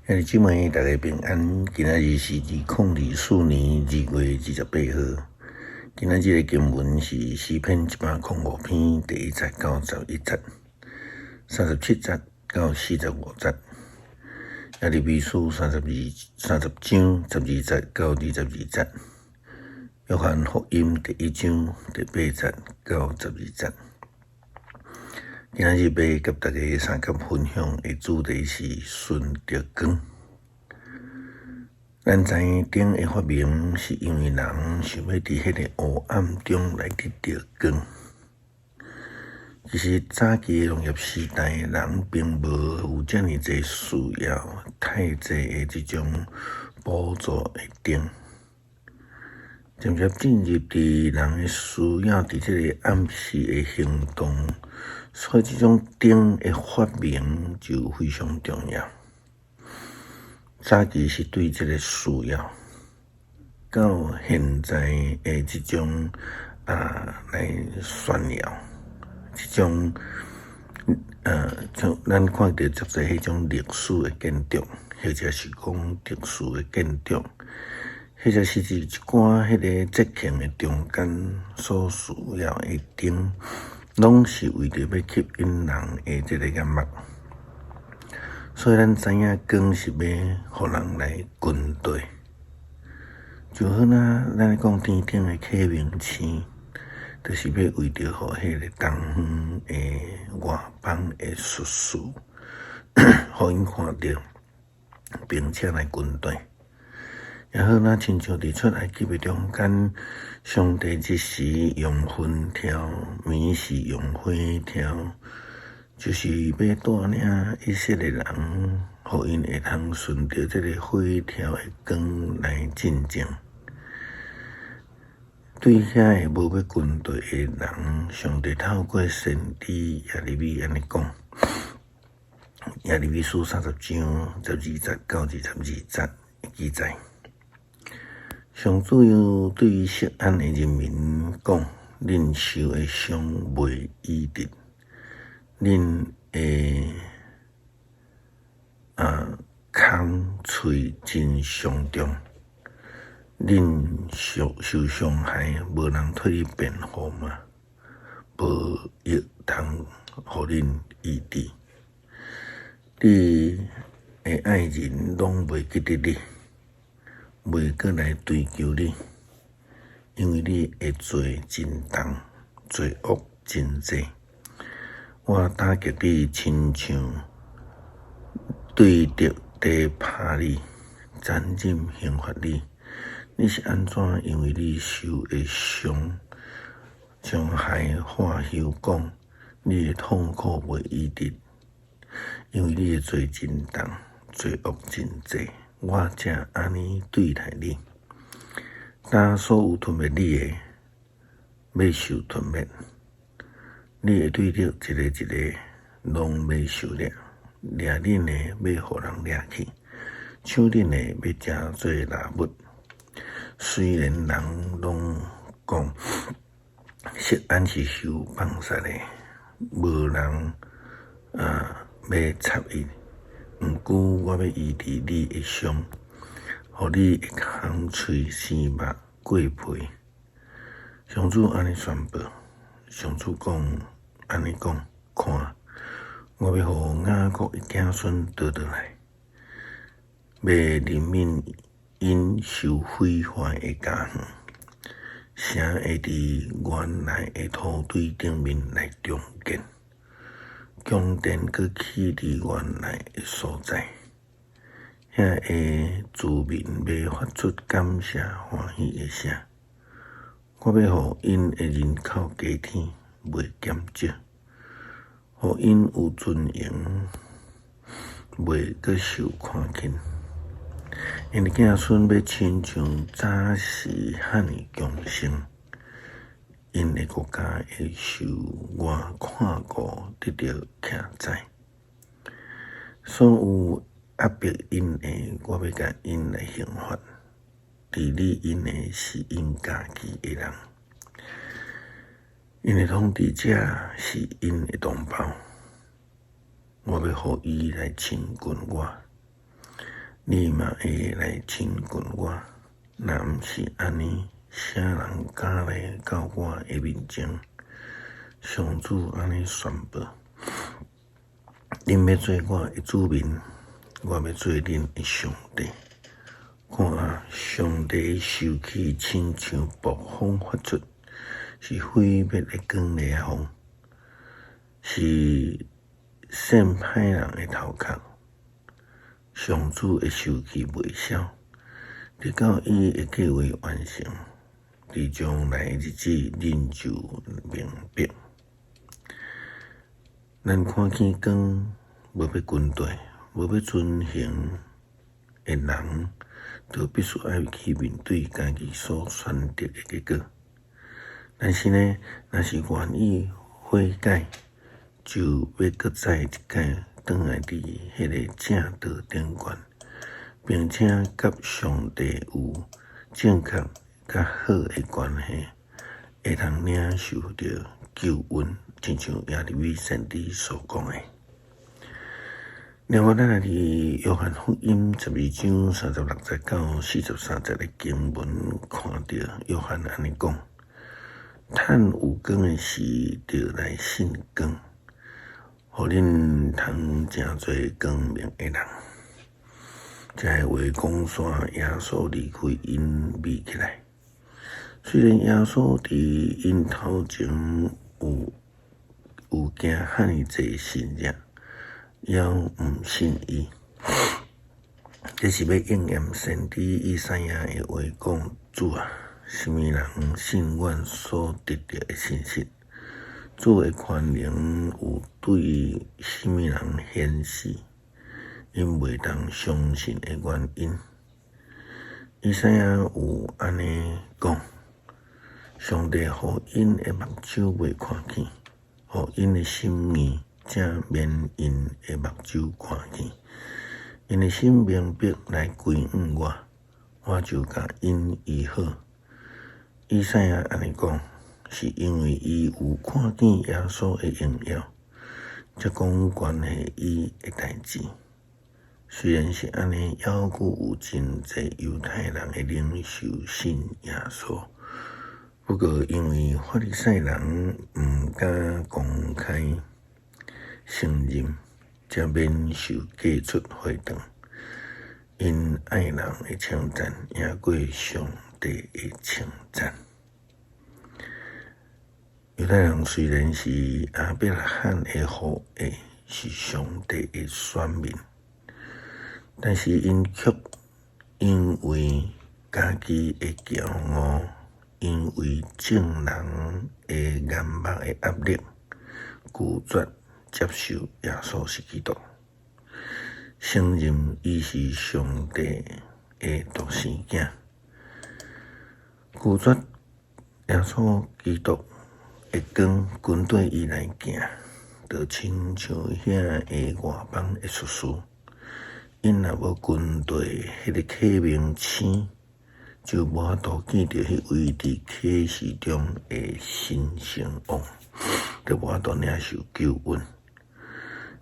兄弟姊妹，大家平安。今仔日是2024年2月28號。今仔日的經文是詩篇105篇第1節到11節，37節到45節。耶利米書32、30章12節到22節。約翰福音第1章第8節到12節。今仔日欲佮大家相共分享的主題是順著光。咱知影燈的發明是因為人想欲佇彼个黑暗中來得著光。其實早期的農業時代，人並無有遮爾濟需要太濟的這種輔助的燈。漸漸進入佇人的需要，佇這个暗時的行動，所以這種燈的發明就非常重要。早期是對這个需要，到現在的這種來炫耀，這種像咱看著足濟彼種歷史的建築，或者是講特殊的建築，或者是佇一寡彼個節慶的中間所需要的燈，攏是為著欲吸引人的這个眼目。所以咱知影光是欲予人來跟綴，就好若咱講天頂的啟明星，就是欲為著予彼个東方的外邦的術士，予𪜶看著，並且來跟綴。也好若親像佇出埃及的中間，上帝日時用雲柱，暝時用火柱，就是欲帶領以色列人，予𪜶會通順著這个火柱的光來進前。對遐个無欲跟綴的人，上帝透過先知耶利米按呢講：耶利米書30章12節到22節記載，上主又對錫安的人民講：恁受的傷袂醫治，恁的空喙真傷重，恁受受傷害，無人替你辯護嗎？無藥通予恁醫治。你的愛人攏袂記得你，袂閣來追求你，因為你的罪真重，罪惡真濟。我打擊你，親像對敵佇拍你，殘忍刑罰你。你是按怎？因為你受的傷，傷害化休講，你的痛苦袂醫治，因為你的罪真重，罪惡真濟，我才按呢對待你。當所有吞滅你的，欲受吞滅；你的對敵一个一个攏欲受掠，掠恁的欲予人掠去，搶恁的欲成做獵物。雖然人攏講錫安是受放殺的，無人欲插伊。毋過我欲醫治你的傷，予你的空喙生肉過皮。上主按呢宣布，上主講按呢講，看，我欲予雅各的子孫倒轉來，欲憐憫𪜶受毀壞的家園，城會佇原來的土堆頂面來重建，宮殿閣起佇原來的所在。遐的住民欲發出感謝歡喜的聲。我欲予𪜶的人口加添，袂減少；予𪜶有尊榮，袂閣受看輕。𪜶的子孫欲親像早時遐爾強盛，𪜶的國家會受我看顧，得著徛在。所有壓迫𪜶的，我欲共𪜶來刑罰；治理𪜶的是𪜶家己的人，𪜶的統治者是𪜶的同胞。我欲予伊來親近我。你嘛會來親近我。若毋是按呢，啥人敢來到我的面前？上主按呢宣布：恁欲做我的子民，我欲做恁的上帝。看啊，上帝的受氣親像暴風發出，是毀滅的狂烈風，是陷歹人的頭殼。上主的受氣未消，直到伊的計劃完成。佇將來日子，恁就明白。咱看見光，無欲跟綴，無欲遵行的人，就必須愛去面對家己所選擇的結果。但是呢，若是願意悔改，就欲閣再一擺轉來佇彼个正道頂懸，並且佮上帝有正確佮好的關係，會通領受著救恩，親像耶利米先知所講的。另外，咱來佇約翰福音12章36節到43節的經文，看著約翰按呢講：趁有光的時，著來信光，予恁通成做光明的人。這个話講煞，耶穌離開𪜶覕起來。雖然耶穌佇𪜶頭前有行遐爾濟神跡，猶毋信伊。這是欲應驗先知以賽亞的話講：主啊，啥物人信阮所得著的信息？主的權能有對啥物人顯示？𪜶袂當相信的原因。以賽亞有按呢講：上帝予𪜶的目睭袂看見，予𪜶的心硬，才免𪜶的目睭看見。𪜶的心明白來歸向我，我就共𪜶醫好。以賽亞按呢講，是因為伊有看見耶穌的榮耀，才講關係伊的代誌。雖然是按呢，猶閣有真濟猶太人的領袖信耶穌。不過，因為法利賽人毋敢公開承認，才免受趕出會堂。𪜶愛人的稱讚，贏過上帝的稱讚。猶太人雖然是亞伯拉罕的後裔，是上帝的選民，但是𪜶卻因為家己的驕傲，因為眾人的眼目的壓力，拒絕接受耶穌是基督，承認伊是上帝的獨生囝，拒絕耶穌基督的光跟綴伊來行，就親像遐个外邦的術士，𪜶若無跟綴彼个啟明星，就無法度見著彼位佇啟示中的新生王，就無法度領受救恩。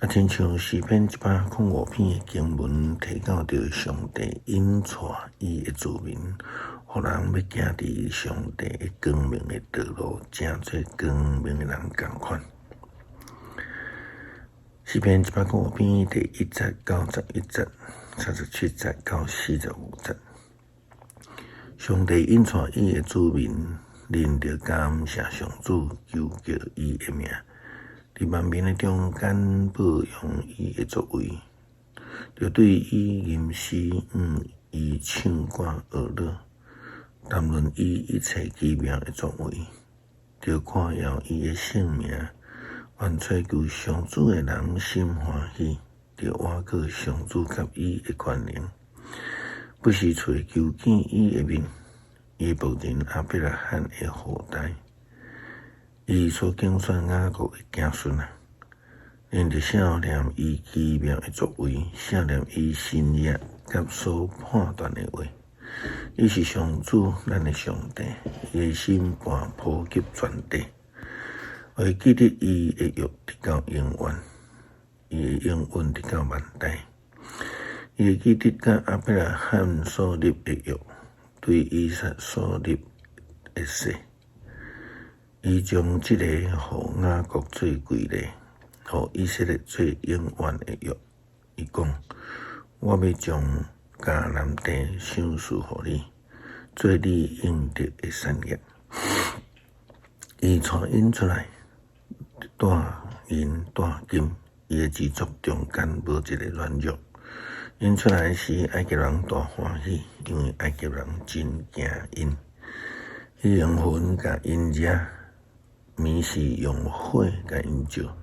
啊，親像詩篇105篇的經文提到著上帝引帶伊的子民，予人欲行佇上帝的光明的道路，成做光明的人仝款。詩篇105篇第1節到11節，37節到45節。上帝引帶伊的子民，恁著感謝上主，求告伊的名，佇萬民的中間報揚伊的作為，著對伊吟詩，向伊唱歌學樂，談論伊一切奇妙的作為，著誇耀伊的聖名。願揣求上主的人心歡喜，著倚靠上主佮伊的權能，不時揣求見伊的面。伊僕人亞伯拉罕的後代，伊所揀選雅各的子孫啊！恁著想念伊奇妙的作為，想念伊神蹟佮所判斷的話。伊是上主，咱的上帝，伊的審判普及全地。會記得伊的約直到永遠，伊的應允直到萬代。伊會記得佮亞伯拉罕所立的約，對以撒所立的誓。伊將這个予雅各做規例，予以色列做永遠的約。伊講：我欲將迦南地賞賜予你，做你應得的產業。伊帶𪜶出來，帶銀帶金，伊的支族中間無一个軟弱。𪜶出來時，埃及人大歡喜，因為埃及人真驚𪜶。伊用雲共𪜶遮，暝時用火共𪜶照。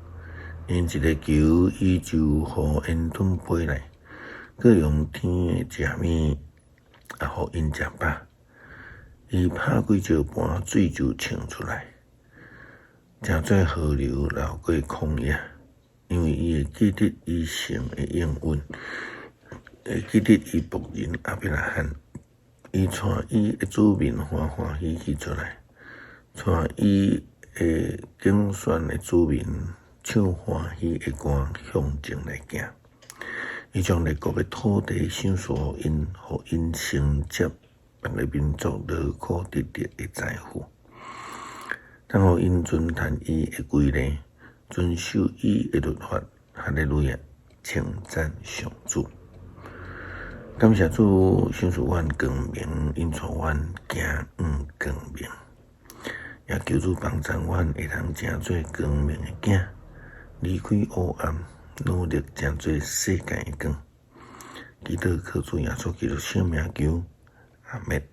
𪜶一个求，伊就予煙吞飛來，閣用天的食物也予𪜶食飽。伊拍開石盤，水就衝出來，成做河流流過曠野。因為伊會記得伊神的應允，會記得伊僕人亞伯拉罕。伊帶伊的子民歡歡喜喜出來，帶伊的揀選的子民唱歡喜的歌向前來行。伊將列國的土地賞賜予𪜶，予𪜶承接別个民族勞苦得著的財富，通予𪜶遵行伊的規例，遵守伊的律法。哈利路亞，稱讚上主。感謝主，賞賜阮光明，引帶阮行向光明。也求主幫助阮會通成做光明的囝，離開黑暗，努力成做世界的光。祈禱靠主耶穌基督聖名求，阿們。